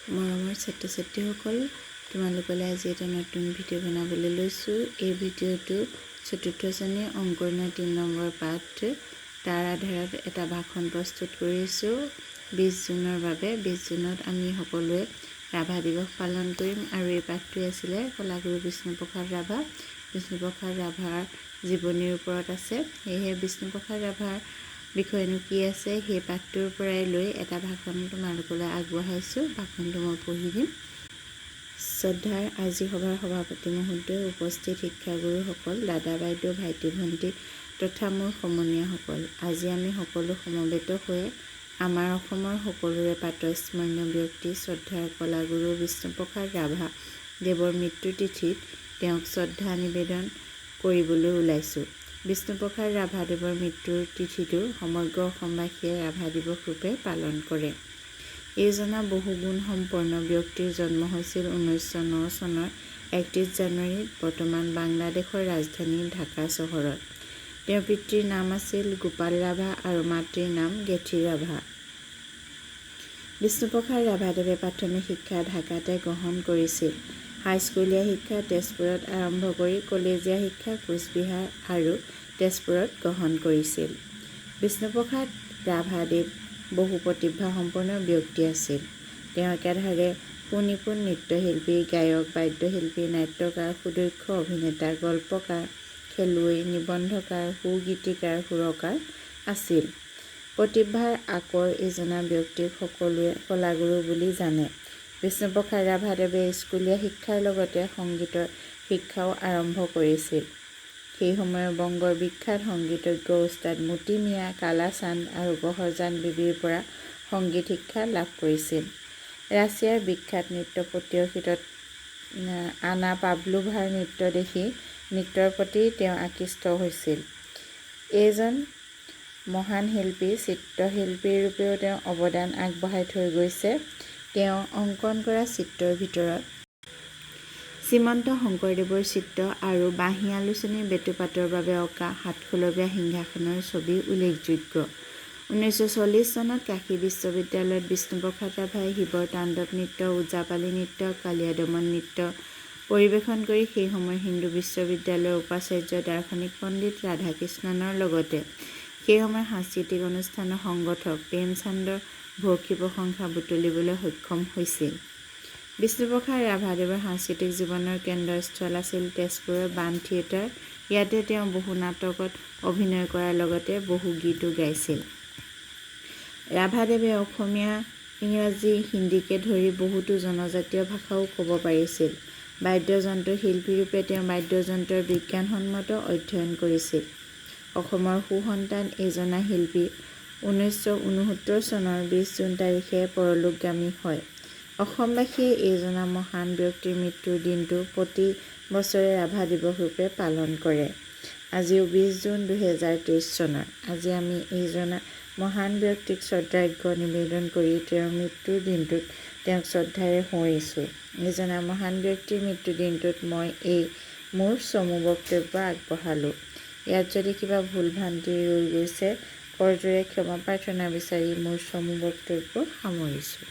মৰমৰ ছাত্ৰ ছাত্ৰীসকল, তোমালোকলৈ আজি এটা নতুন ভিডিঅ' বনাবলৈ লৈছোঁ। এই ভিডিঅ'টো চতুৰ্থ শ্ৰেণীৰ অংকীয়া 3 নম্বৰ পাঠ, তাৰ আধাৰত এটা ভাষণ প্ৰস্তুত কৰিছোঁ 20 জুনৰ বাবে। 20 জুনত আমি সকলোৱে ৰাভা দিৱস পালন কৰিম আৰু এই পাঠটোৱে আছিলে কলাগুৰু বিষ্ণুপ্ৰসাদ ৰাভা। বিষ্ণুপ্ৰসাদ ৰাভাৰ জীৱনীৰ ওপৰত আছে। সেয়েহে বিষ্ণুপ্ৰসাদ ৰাভাৰ বিষয়েনো কি আছে, সেই পাঠটোৰ পৰাই লৈ এটা ভাষণ তোমালোকলৈ আগবঢ়াইছোঁ। ভাষণটো মই পঢ়ি দিম। শ্ৰদ্ধাৰ আজি সভাৰ সভাপতি মহোদয়, উপস্থিত শিক্ষাগুৰুসকল, দাদা বাইদেউ, ভাইটি ভণ্টি তথা মোৰ সমনীয়াসকল, আজি আমি সকলো সমবেত হৈ আমাৰ অসমৰ সকলোৰে প্ৰাতঃস্মৰণীয় ব্যক্তি শ্ৰদ্ধাৰ কলাগুৰু বিষ্ণুপ্ৰসাদ ৰাভা দেৱৰ মৃত্যু তিথিত তেওঁক শ্ৰদ্ধা নিবেদন কৰিবলৈ ওলাইছোঁ। বিষ্ণুপ্ৰসাদ ৰাভাদেৱৰ মৃত্যুৰ তিথিটো সমগ্ৰ অসমবাসীয়ে ৰাভা দিৱস ৰূপে পালন কৰে। এইজনা বহু গুণসম্পন্ন ব্যক্তিৰ জন্ম হৈছিল 1909 চনৰ 31 জানুৱাৰীত বৰ্তমান বাংলাদেশৰ ৰাজধানী ঢাকা চহৰত। তেওঁৰ পিতৃৰ নাম আছিল গোপাল ৰাভা আৰু মাতৃৰ নাম গেথী ৰাভা। বিষ্ণুপ্ৰসাদ ৰাভাদেৱে প্ৰাথমিক শিক্ষা ঢাকাতে গ্ৰহণ কৰিছিল। হাইস্কুলীয়া শিক্ষা তেজপুৰত আৰম্ভ কৰি কলেজীয়া শিক্ষা কোচবিহাৰ আৰু তেজপুৰত গ্ৰহণ কৰিছিল। বিষ্ণুপ্ৰসাদ ৰাভাদেৱ বহু প্ৰতিভাসম্পন্ন ব্যক্তি আছিল। তেওঁ একাধাৰে সুনিপুণ নৃত্যশিল্পী, গায়ক, বাদ্যশিল্পী, নাট্যকাৰ, সুদক্ষ অভিনেতা, গল্পকাৰ, খেলুৱৈ, নিবন্ধকাৰ, সুগীতিকাৰ, সুৰকাৰ আছিল। প্ৰতিভাৰ আকৰ এইজনা ব্যক্তিক সকলোৱে কলাগুৰু বুলি জানে। বিষ্ণুপ্ৰসাদ ৰাভাদেৱে স্কুলীয়া শিক্ষাৰ লগতে সংগীতৰ শিক্ষাও আৰম্ভ কৰিছিল। সেই সময়ৰ বংগৰ বিখ্যাত সংগীতজ্ঞ ওস্তাদ মতি মিঞা, কালাচান্দ আৰু গহৰজান বিবিৰ পৰা সংগীত শিক্ষা লাভ কৰিছিল। ৰাছিয়াৰ বিখ্যাত নৃত্য পটীয়সীত আনা পাভলোভাৰ নৃত্য দেখি নৃত্যৰ প্ৰতি তেওঁ আকৃষ্ট হৈছিল। এইজন মহান শিল্পী চিত্ৰশিল্পী ৰূপেও তেওঁ অৱদান আগবঢ়াই থৈ গৈছে। তেওঁ অংকন কৰা চিত্ৰৰ ভিতৰত শ্ৰীমন্ত শংকৰদেৱৰ চিত্ৰ আৰু বাঁহী আলোচনীৰ বেটুপাতৰ বাবে অঁকা সাতখলপীয়া সিংহাসনৰ ছবি উল্লেখযোগ্য। 1940 চনত কাশী বিশ্ববিদ্যালয়ত বিষ্ণুপ্ৰসাদ ৰাভাই শিৱৰ তাণ্ডৱ নৃত্য, ওজাপালি নৃত্য, কালীয়া দমন নৃত্য পৰিৱেশন কৰি সেই সময়ৰ হিন্দু বিশ্ববিদ্যালয়ৰ উপাচাৰ্য দাৰ্শনিক পণ্ডিত ৰাধাকৃষ্ণনৰ লগতে সেই সময়ৰ সাংস্কৃতিক অনুষ্ঠানৰ সংগঠক প্ৰেমচান্দৰ ভূয়সী প্ৰশংসা বুটলিবলৈ সক্ষম হৈছিল। বিষ্ণুপ্ৰসাদ ৰাভাদেৱৰ সাংস্কৃতিক জীৱনৰ কেন্দ্ৰস্থল আছিল তেজপুৰৰ বাণ থিয়েটাৰ। ইয়াতে তেওঁ বহু নাটকত অভিনয় কৰাৰ লগতে বহু গীতো গাইছিল। ৰাভাদেৱে অসমীয়া, ইংৰাজী, হিন্দীকে ধৰি বহুতো জনজাতীয় ভাষাও ক'ব পাৰিছিল। বাদ্যযন্ত্ৰ শিল্পীৰূপে তেওঁ বাদ্যযন্ত্ৰৰ বিজ্ঞানসন্মত অধ্যয়ন কৰিছিল। অসমৰ সুসন্তান এইজনা শিল্পী 1969 চনৰ 20 জুন তাৰিখে পৰলোকগামী হয়। অসমবাসীয়ে এইজনা মহান ব্যক্তিৰ মৃত্যুৰ দিনটো প্ৰতি বছৰে ৰাভা দিৱস ৰূপে পালন কৰে। আজিও 20 জুন 2023 চনৰ আজি আমি এইজনা মহান ব্যক্তিক শ্ৰদ্ধাৰ্ঘ্য নিবেদন কৰি তেওঁৰ মৃত্যুৰ দিনটোত তেওঁক শ্ৰদ্ধাৰে সোঁৱৰিছোঁ। এইজনা মহান ব্যক্তিৰ মৃত্যুৰ দিনটোত মই এই মোৰ চমু বক্তব্য আগবঢ়ালোঁ। ইয়াত যদি কিবা ভুল ভ্ৰান্তি ৰৈ গৈছে, কৰযোৰে ক্ষমা প্ৰাৰ্থনা বিচাৰি মোৰ চমু বক্তব্য সামৰিছোঁ।